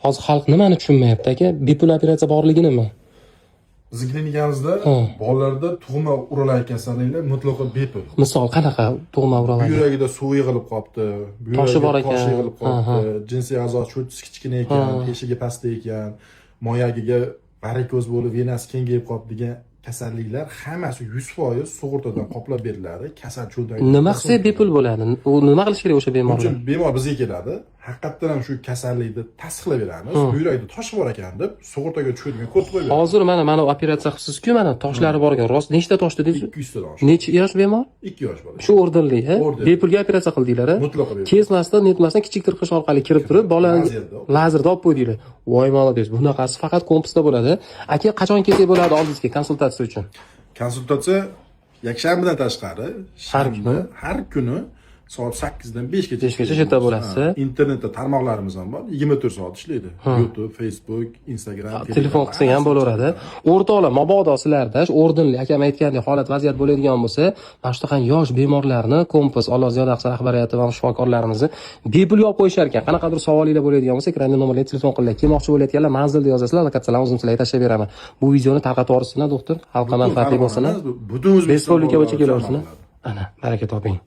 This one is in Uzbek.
Hozir xalq nimani tushunmayapti, aka? Bepul operatsiya borliginimi? Bizni klinikamizda bolalarda tug'ma urologiya kasalliklar mutlaqo bepul. Misol, qanaqa tug'ma urologiya? Buyragida suv yig'ilib qolibdi, Toshi buyragida bor ekan. Toshi yig'ilib qolibdi, jinsiy a'zo cho'chisi kichkina ekan, teshigi pastda ekan, moyagiga varikoz bo'lib, venasi kengayib qolibdi degan kasalliklar hammasi 100% sug'urtadan qoplab beriladi. Kasal cho'ntagi. Nima qilsa bepul bo'ladi? U nima qilish kerak o'sha Buning bemorlar? uchun bemor bizga keladi, haqiqatdan ham shu kasallikni tasdiqlab beramiz. Buyrakda toshi bor ekan deb sug'urtaga tushadigan kod qo'yib beramiz. Hozir mana operatsiya qilibsiz-ku, mana toshlari bor ekan. Rost, nechta tosh dedingiz? 200 tadan oshib. Necha yosh bemor? 2 yosh bola. Shu ordenli, ha? Orden. Bepulga operatsiya qildinglar, a? Mutlaqo bepul. Kesmasdan, netmasdan kichik tirqish orqali kirib turib, bolani Lazerda. Lazerda olib qo'ydinglar. Voy, молодец. Bunaqasi faqat Kompasda bo'ladi. Aka, qachon kelsak bo'ladi oldingizga konsultatsiya uchun? Konsultatsiya yakshanbadan tashqari Har shanba, har kuni soat 8 dan 5 gacha. 5 gacha shu yerda bo'lasiz. Ha, internetda tarmoqlarimiz ham bor, 24 soat ishlaydi. YouTube, Facebook, Instagram, Telefon qilsang ham bo'laveradi. O'rtoqlar, mabodo sizlarda shu ordenli, akam aytgandek, holat vaziyat bo'ladigan bo'lsa, mana shunaqa yosh bemorlarni Kompas, Alloh ziyoda qilsin, rahbariyati va shifokorlarimizni bepul olib qo'yishar ekan. Qanaqadir savolinglar bo'ladigan bo'lsa, ekranda nomerga telefon qilinglar. Kelmoqchi bo'layotganlar manzilda yozasizlar, lokatsiyalarni o'zim sizlarga tashlab beraman. Bu videoni tarqatib yuborsinlar, doktor, xalqqa manfaatli bo'lsin. Butun O'zbekiston Respublika bo'yicha bolalar kelaversin. uchun. Ana, baraka toping.